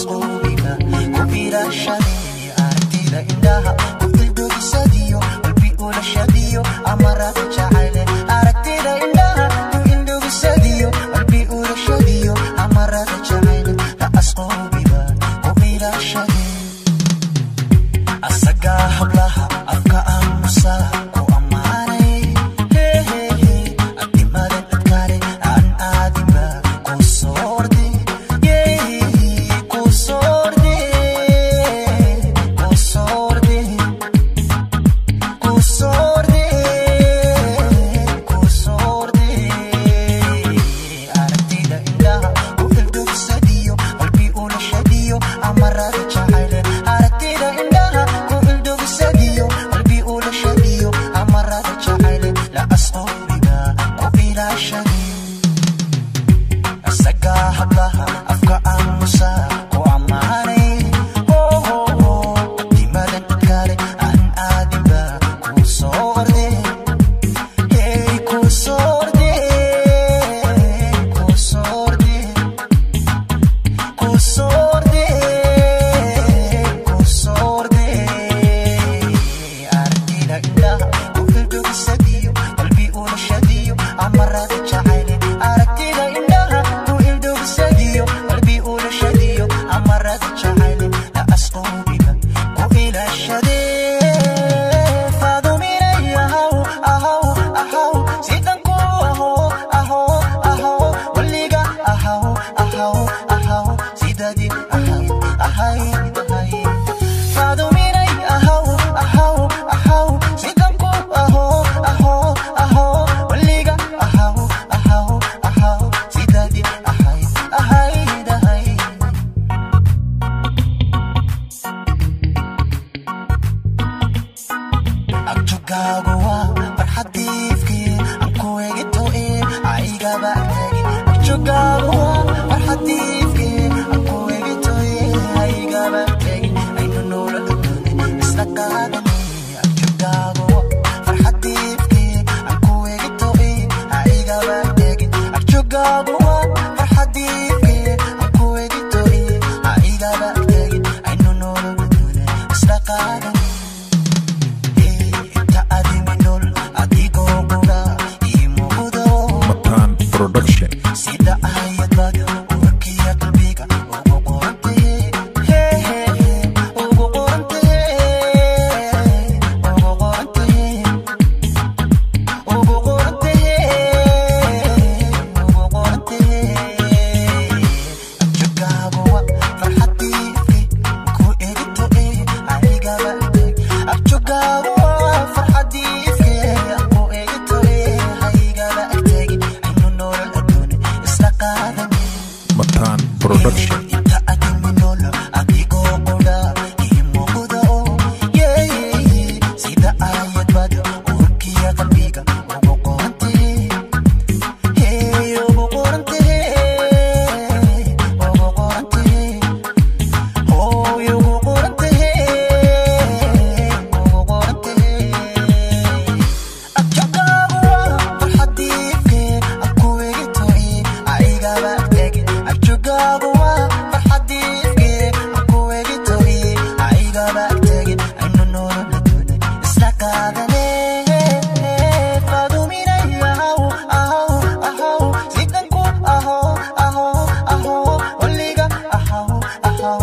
asqubiga ku ilaashadee aragtida indhaha ku ildogisadiyo qalbi ulashadiyo amarada jacayle aragtida indhaha ku ildogisadiyo qalbi ulashadiyo amarada jacayle la asqubiga ku ilaashadee asaga hablaha afka aamusa ku amaanay adimadan adkaale aan aadinba ku soorde ku soorde ku soorde ku soorde ku soorde aragtida indhaha ku ildogsadiyo qalbi ulashadiyo amarada jacayle aragtida indhaha ku ildogsadiyo qalbi ulashadiyo amarada jacayle la asqubiga ku ilaashadee asaga hablaha afka aamusa ku amaanay dimadan adkaale aan aadinba ku soorde hey ku soorde ku soorde ku soorde ku soorde aragtida indhaha ku ildogsadiyo qalbi ulashadiyo amarada jacayle aragtida indhaha ku ildogsadiyo qalbi ulashadiyo amarada jacayle la asqubiga ku ilaashadee faaduminay ahaw ahaw ahaw sidan ku aho aho aho waliga ahaw ahaw ahaw sidadii ahayd ahayd ahayd faaduminay ahaw ahaw ahaw sidan ku aho aho aho waliga ahaw ahaw ahaw sidadii ahayd ahayd ahayd Agjogaagu waa farxadiifkii aan ku egito ee aygaba agtagin agjogaagu waa farxadiifkii aan ku egito ee aygaba agtagin aynu noola adduune isla qaadanay agjogaagu waa farxadiifkii aan ku egito ee aygaba agtagin agjogaagu waa farxadiifkii aan ku egito ee aygaba agtagin aynu noola adduune isla qaadanay inta adimi nool adigoo qura ii muuqdo Matan Production. sida ayadbad urkiya qalbiga ugu qorantahe ugu qorantahe ugu qorantahe ugu qorantahe ugu qorantahe abjogaagu waa farxadiifki ku egito ee aygaba agtag abjogaagu waa farxadiifki ku egito ee aygaba agtagin aynu nolol adduune isla qaadanay Matan Production. inta adimi nool adigoo qudha ii muuqda oo sida ayadbad urkiya qalbiga ugu qorantahe hey ugu qorantahe ugu qorantahe hooy ugu qorantahe ugu qorantahe abjogaagu waa farxadiifkee aan ku egito ee aygaba agtagin abjogaagu waa farxadiifkee aan ku egito ee aygaba agtagin aynu nolol adduune isla qaadanee faaduminay ahaw ahaw ahaw sidan ku aho aho aho waliga ahaw ahaw